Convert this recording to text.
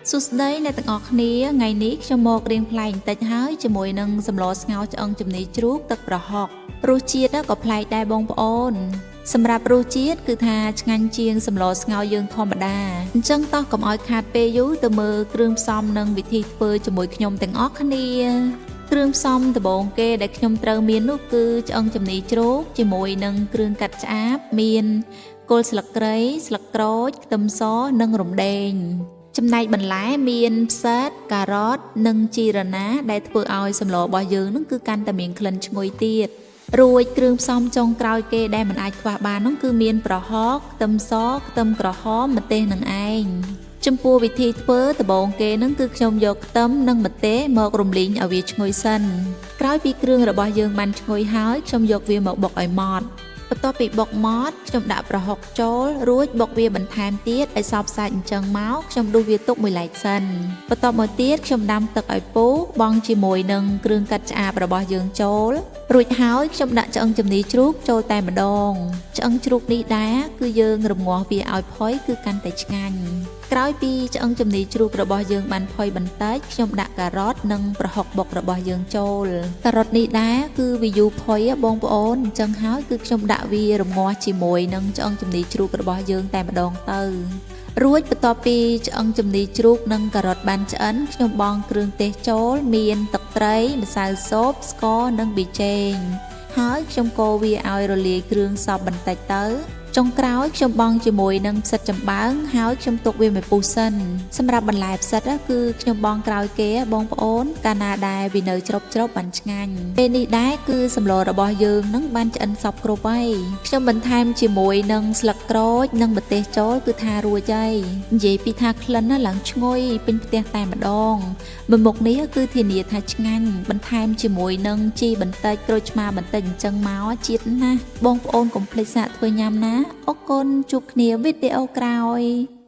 សួស្តីអ្នកទាំងអស់គ្នាថ្ងៃនេះខ្ញុំមករៀងប្លែកបន្តិចហើយជាមួយនឹងសម្លស្ងោរឆ្អឹងជំនីជ្រូកទឹកប្រហុករសជាតិក៏ប្លែកដែរបងប្អូនសម្រាប់រសជាតិគឺថាឆ្ងាញ់ជាងសម្លស្ងោរយើងធម្មតាអញ្ចឹងតោះកុំឲ្យខាតពេលយូរទៅមើលគ្រឿងផ្សំនិងវិធីធ្វើជាមួយខ្ញុំទាំងអស់គ្នាគ្រឿងផ្សំដំបូងគេដែលខ្ញុំត្រូវមាននោះគឺឆ្អឹងជំនីជ្រូកជាមួយនឹងគ្រឿងកាត់ឆ្អាបមានគល់ស្លឹកគ្រៃស្លឹកក្រូចខ្ទឹមសនិងរំដេងចំណែកបន្លែមានផ្សិតការ៉ុតនិងជីរណាដែលធ្វើឲ្យសម្លរបស់យើងនឹងគឺកាន់តែមានក្លិនឈ្ងុយទៀតរួចគ្រឿងផ្សំចុងក្រោយគេដែលមិនអាចខ្វះបាននោះគឺមានប្រហុកខ្ទឹមសខ្ទឹមក្រហមម្ទេសនឹងឯងចំពោះវិធីធ្វើដំបូងគេនឹងគឺខ្ញុំយកខ្ទឹមនិងម្ទេសមករំលីងឲ្យវាឈ្ងុយសិនក្រោយពីគ្រឿងរបស់យើងបានឈ្ងុយហើយខ្ញុំយកវាមកបុកឲ្យម៉ត់បន្ទាប់ពីបុកម៉ត់ខ្ញុំដាក់ប្រហុកចូលរួចបុកវាបន្ថែមទៀតឲ្យសព្វសាច់អញ្ចឹងមកខ្ញុំដួសវាទុកមួយឡែកសិនបន្ទាប់មកទៀតខ្ញុំដាំទឹកឲ្យពុះបង់ជាមួយនឹងគ្រឿងកាត់ឆ្អាបរបស់យើងចូលរួចហើយខ្ញុំដាក់ឆ្អឹងជំនីជ្រូកចូលតែម្ដងឆ្អឹងជ្រូកនេះដែរគឺយើងរំងាស់វាឲ្យផុយគឺកាន់តែឆ្ងាញ់ក្រោយពីឆ្អឹងជំនីជ្រូករបស់យើងបានផុយបន្តិចខ្ញុំដាក់ការ៉ុតនិងប្រហុកបុករបស់យើងចូលការ៉ុតនេះដែរគឺវាយូរផុយបងប្អូនអញ្ចឹងហើយគឺខ្ញុំដាក់វារំងាស់ជាមួយនឹងឆ្អឹងជំនីជ្រូករបស់យើងតែម្ដងទៅរួចបន្ទាប់ពីឆ្អឹងជំនីជ្រូកនិងការ៉ុតបានឆ្អិនខ្ញុំបង់គ្រឿងទេសចូលមានទឹកត្រីម្សៅស៊ុបស្ករនិងប៊ីចេងហើយខ្ញុំកូរវាឲ្យរលាយគ្រឿងសព្វបន្តិចទៅចុងក្រោយខ្ញុំបង់ជាមួយនឹងផ្សិតចំបើងហើយខ្ញុំទុកវាមួយពុះសិនសម្រាប់បន្លែផ្សិតគឺខ្ញុំបង់ក្រោយគេបងប្អូនកាលណាដែលវានៅជ្រុបៗបានឆ្ងាញ់ពេលនេះដែរគឺសម្លរបស់យើងនឹងបានឆ្អិនសព្វគ្រប់ហើយខ្ញុំបន្ថែមជាមួយនឹងស្លឹកក្រូចនិងម្ទេសចូលគឺថារួចហើយនិយាយពីថាក្លិនណាឡើងឈ្ងុយពេញផ្ទះតែម្ដងមួយមុខនេះគឺធានាថាឆ្ងាញ់បន្ថែមជាមួយនឹងជីបន្តិចក្រូចឆ្មាបន្តិចអញ្ចឹងមកជាតិណាស់បងប្អូនកុំភ្លេចសាកធ្វើញ៉ាំណាអរគុណជួបគ្នាវីដេអូក្រោយ។